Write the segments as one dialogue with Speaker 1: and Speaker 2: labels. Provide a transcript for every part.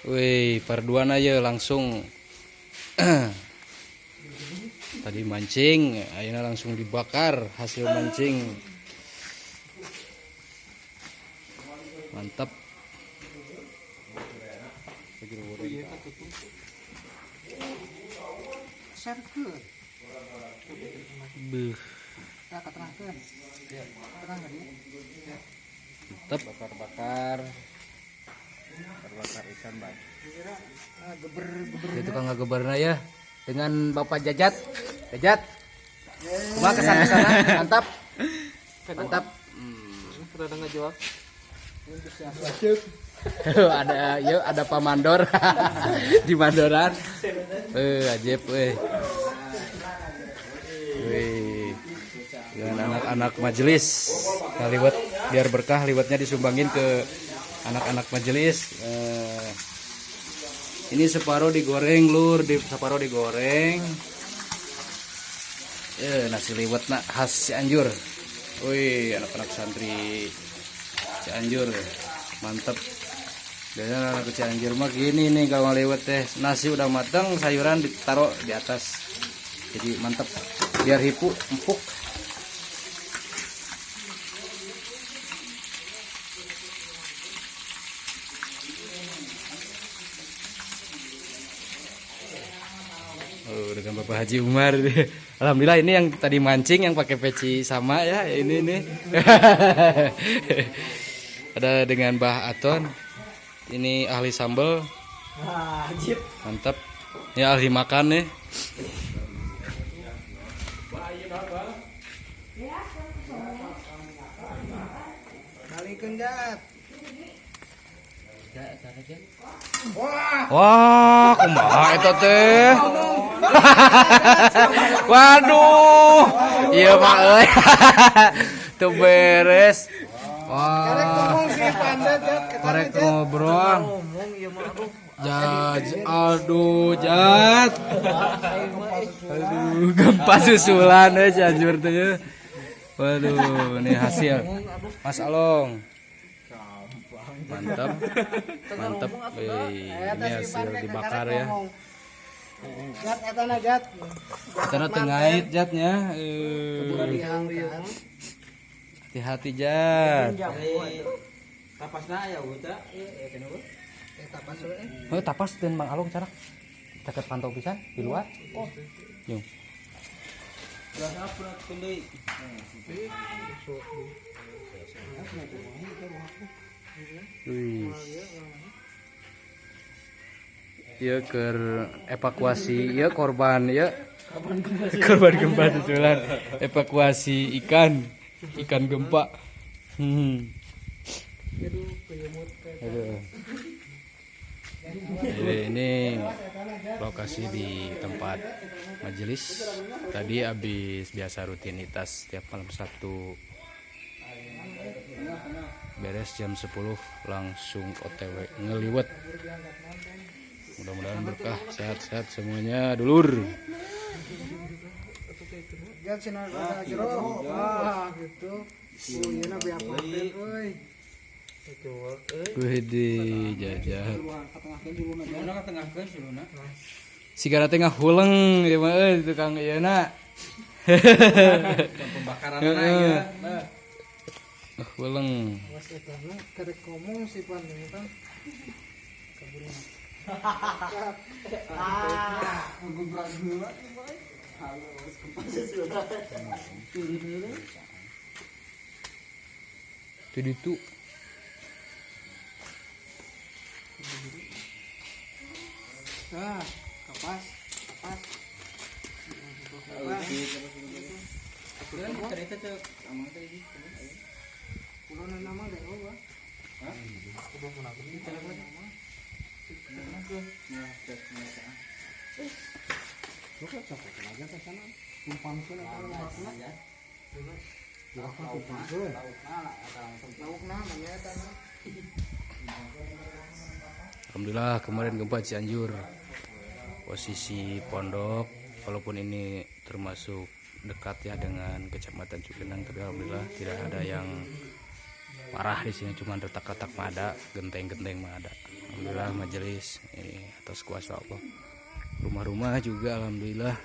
Speaker 1: Wih, parduan aja langsung. Tadi mancing, akhirnya langsung dibakar hasil mancing. Mantap. Beuh. Mantap.
Speaker 2: Bakar-bakar. Bakar ikan, Bang.
Speaker 1: Itu tukang ngagebarna ya dengan Bapak Jajat. Jajat. Kumaha kesan-kesana? Mantap. Mantap.
Speaker 2: Rada ngajual.
Speaker 1: Ada yuk, ada Pak Mandor di Mandoran. Ajib euy. Wih. Dengan anak-anak majelis. Nah, liwet biar berkah, liwetnya disumbangin ke anak-anak majelis. Ini separuh digoreng lur, di separuh digoreng. Nasi liwet nak khas Cianjur. Wih, anak-anak santri Cianjur. Mantep. Biasanya anak Cianjur mah gini nih kalau liwet teh. Nasi udah matang, sayuran ditaruh di atas. Jadi mantep. Biar hipu, empuk. Oh, dengan Bapak Haji Umar. Alhamdulillah ini yang tadi mancing yang pakai peci sama ya ini nih. Ada dengan Bah Aton. Ini ahli sambel. Mantap. Ini ahli makan nih.
Speaker 3: Balikeun Jat.
Speaker 1: Wah, kumaha eta teh? Waduh. Iya mah euy. Teu beres.
Speaker 3: Karek
Speaker 1: Wah,
Speaker 3: ngomong si Panda Jat,
Speaker 1: korek ngobrol. Jaj, aduh, Jat. Aduh, gempa susulan euy Cianjur teh. Ya. Waduh, ini hasil. Mas Along. Mantap. Mantap. Wih, ini hasil dibakar ya.
Speaker 3: Jat eta na Jat.
Speaker 1: Karena tengait jatnya. Hati-hati Jat.
Speaker 2: Tapasna ya udah.
Speaker 3: Tapas we.
Speaker 1: Oh, tapas dan Mang Along cara. Caket pantau pisan di luar. Oh. Yung. Wih. Ieu keur evakuasi ieu korban ieu. Korban gempa susulan. Evakuasi ikan, ikan gempa. Aduh. Jadi ini lokasi di tempat majelis. Tadi habis biasa rutinitas tiap malam Sabtu. Beres jam 10 langsung OTW ngeliwet. Mudah-mudahan berkah, sehat-sehat semuanya dulur.
Speaker 3: Jat cenah kana jero. Wah, gitu. Ieu na beak paten euy.
Speaker 1: Widih, jajan.
Speaker 2: Suluna ka tengahkeun suluna.
Speaker 1: Sigara teh ngahuleng ieu mah euy tukang ieu na.
Speaker 2: Pembakaran ya. Nah.
Speaker 1: Ngahuleng.
Speaker 3: Was eta na karek ngomong si Panda kan.
Speaker 1: Itu ditu.
Speaker 3: Nah, kapas, kapas.
Speaker 2: Cerita cek amang teh iki.
Speaker 3: Kulon nama deh oh,
Speaker 2: Hah?
Speaker 1: Alhamdulillah kemarin gempa Cianjur. Posisi pondok walaupun ini termasuk dekat ya dengan Kecamatan Cugenang, tapi alhamdulillah tidak ada yang Parah di sini, cuman retak-retak mah ada, genteng-genteng mah ada. Alhamdulillah majelis ini atas kuasa Allah. Rumah-rumah juga alhamdulillah.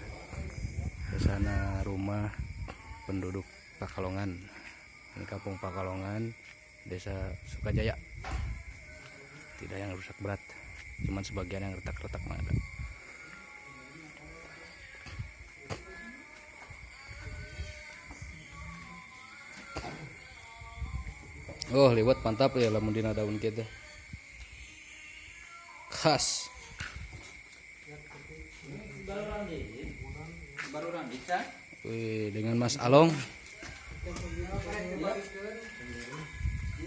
Speaker 1: Ke sana rumah penduduk Pakalongan. Ini kampung Pakalongan, Desa Sukajaya. Tidak yang rusak berat, cuman sebagian yang retak-retak mah ada. Oh, liwet mantap ya lamun dina daun kitu. Khas.
Speaker 2: Baru orang bisa.
Speaker 1: Wih, dengan Mas Along.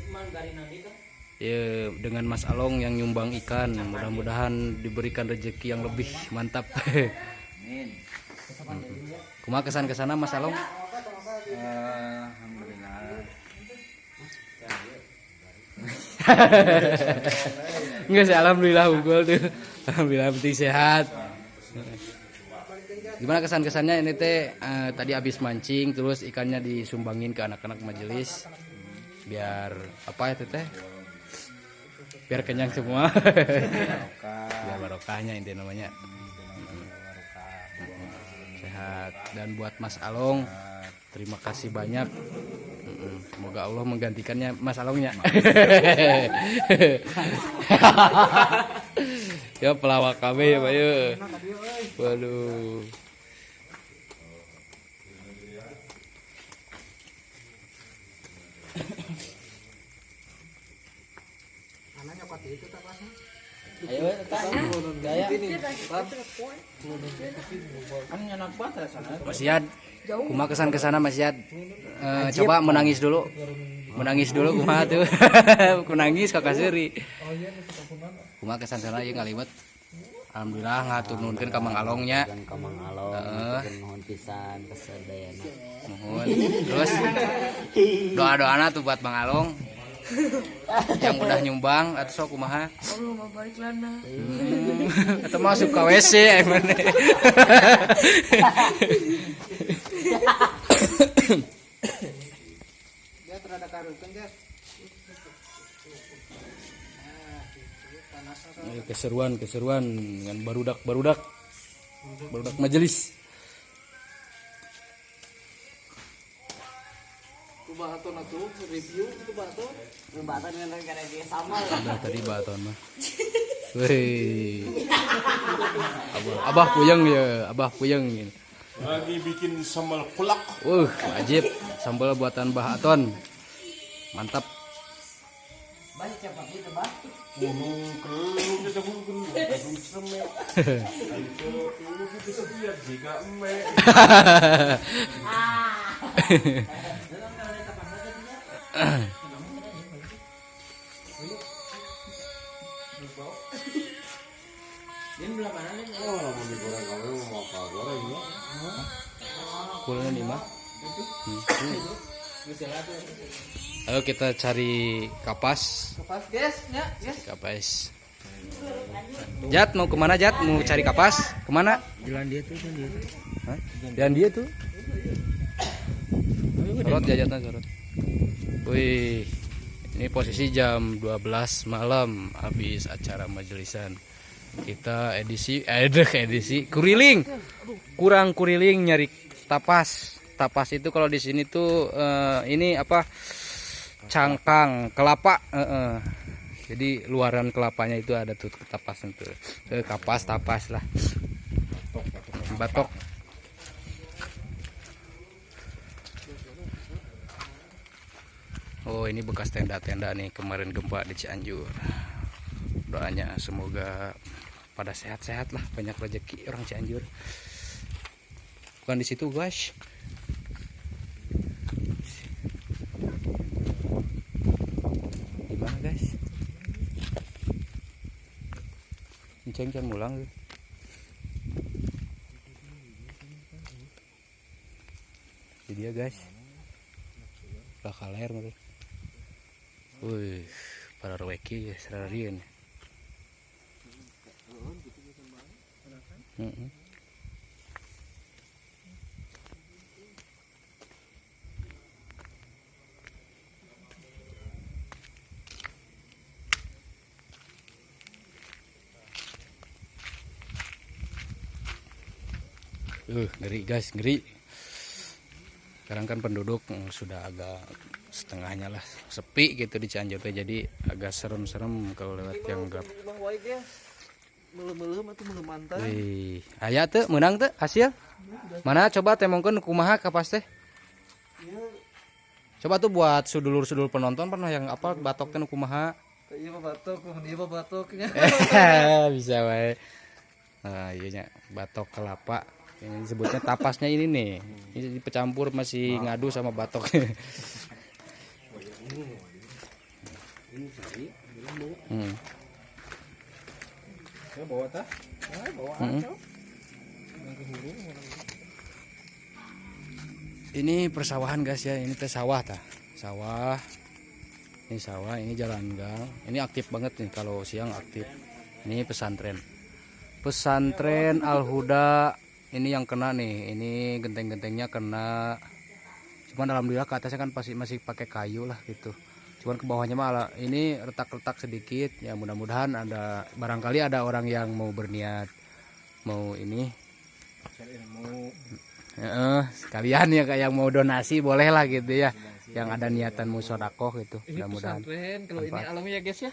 Speaker 2: Man gari nanti kan.
Speaker 1: Ya, dengan Mas Along yang nyumbang ikan, mudah-mudahan diberikan rezeki yang lebih mantap.
Speaker 2: Amin.
Speaker 1: Kumaha kesan kesana Mas Along?
Speaker 2: Alhamdulillah.
Speaker 1: Enggak sih, alhamdulillah unggul tuh. Alhamdulillah penting sehat. Gimana kesan-kesannya ini teh, tadi habis mancing terus ikannya disumbangin ke anak-anak majelis biar apa ya teh? Biar kenyang semua. Biar barokahnya inti namanya. Sehat. Dan buat Mas Along terima kasih banyak. Semoga Allah menggantikannya Mas Alongnya. Ya pelawak KB ya Pak ya. Waduh.
Speaker 3: Mana nyokot itu tapasnya?
Speaker 2: Ayo, gaya. Kan enak banget rasanya.
Speaker 1: Mas Yad, kumaha kesan kesana Mas Yad? Coba menangis dulu. Menangis dulu kumaha tuh. Menangis kakak seri. Kumaha kesan sana ieu ngaliwet. Alhamdulillah ngatur nuhunkeun ka Mang Alongnya.
Speaker 4: Dan ka Mang Along,
Speaker 1: Heeh.
Speaker 4: nuhun pisan kesadayana.
Speaker 1: Mohon. Terus doa-doana tuh buat Mang Along yang udah nyumbang atau sok kumaha?
Speaker 5: Allah mau balik lana.
Speaker 1: Atau masuk ke WC emang.
Speaker 3: Dia terada karukan dia. Nah, gitu panasnya.
Speaker 1: Ayo, keseruan keseruan dengan barudak barudak barudak majelis.
Speaker 4: Batan dengan karena dia sama.
Speaker 1: Udah tadi baton mah. Wih. Abah, abah puyeng ya, abah puyeng.
Speaker 6: Lagi bikin sambal kulak.
Speaker 1: Wajib sambal buatan Bah Aton. Mantap.
Speaker 6: Gunung kelung kita gunung gunung semek. Itu sedia jika emek.
Speaker 1: Kulnya lima. Ayo kita cari kapas.
Speaker 2: Kapas, guys, ya, guys.
Speaker 1: Kapas. Jat mau kemana Jat? Mau cari kapas? Kemana?
Speaker 2: Jalan dia tuh, jalan dia tuh.
Speaker 1: Hah? Dan dia tuh. Sorot jajatnya sorot. Wih, ini posisi jam 12 malam habis acara majelisan. Kita edisi edisi kuriling. Kurang kuriling nyari tapas. Tapas itu kalau di sini tuh ini apa? Cangkang kelapa, Jadi luaran kelapanya itu ada tuh tapas itu. Kapas tapas lah. Batok. Oh, ini bekas tenda-tenda nih kemarin gempa di Cianjur. Doanya semoga pada sehat-sehat lah, banyak rezeki orang Cianjur. Bukan di situ, guys. Di mana, guys? Enceng can mulang. Jadi dia, guys. Lah kaler meureun. Wih, para reweki serarieun. Heeh. Ngeri guys, ngeri. Sekarang kan penduduk sudah agak setengahnya lah sepi gitu di Cianjur teh, jadi agak serem-serem kalau lewat yang gelap.
Speaker 2: Bang wae ge. Melem-melem atuh melem mantan.
Speaker 1: Wih, aya teu meunang teu hasil? Mana coba temongkeun kumaha kapas teh? Coba tuh buat sudulur-sudulur penonton pernah yang apa batok teh nu kumaha?
Speaker 2: Ieu mah batok, mun ieu mah batoknya.
Speaker 1: Bisa wae. Nah, iya nya batok kelapa. Yang disebutnya tapasnya ini nih. Ini dicampur masih ngadu sama batok.
Speaker 2: Bawa tah. Bawa.
Speaker 1: Ini persawahan guys ya, ini teh sawah tah. Sawah. Ini sawah, ini jalan gang. Ini aktif banget nih kalau siang aktif. Ini pesantren. Pesantren Al Huda ini yang kena nih. Ini genteng-gentengnya kena. Cuman alhamdulillah ke atasnya kan pasti masih pakai kayu lah gitu. Cuman ke bawahnya mah ini retak-retak sedikit ya, mudah-mudahan ada, barangkali ada orang yang mau berniat mau ini. Heeh, sekalian ya, kayak yang mau donasi boleh lah gitu ya. Yang ada niatan mau sodakoh gitu,
Speaker 2: Ini
Speaker 1: mudah-mudahan.
Speaker 2: pesantren, kalau ini alami ya guys ya.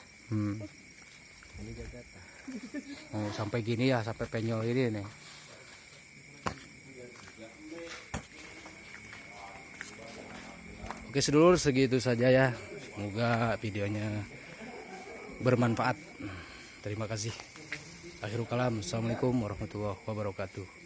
Speaker 1: Oh, sampai gini ya, sampai penyol ini nih. Oke sedulur, segitu saja ya. Semoga videonya bermanfaat. Terima kasih. Akhirul kalam. Assalamualaikum warahmatullahi wabarakatuh.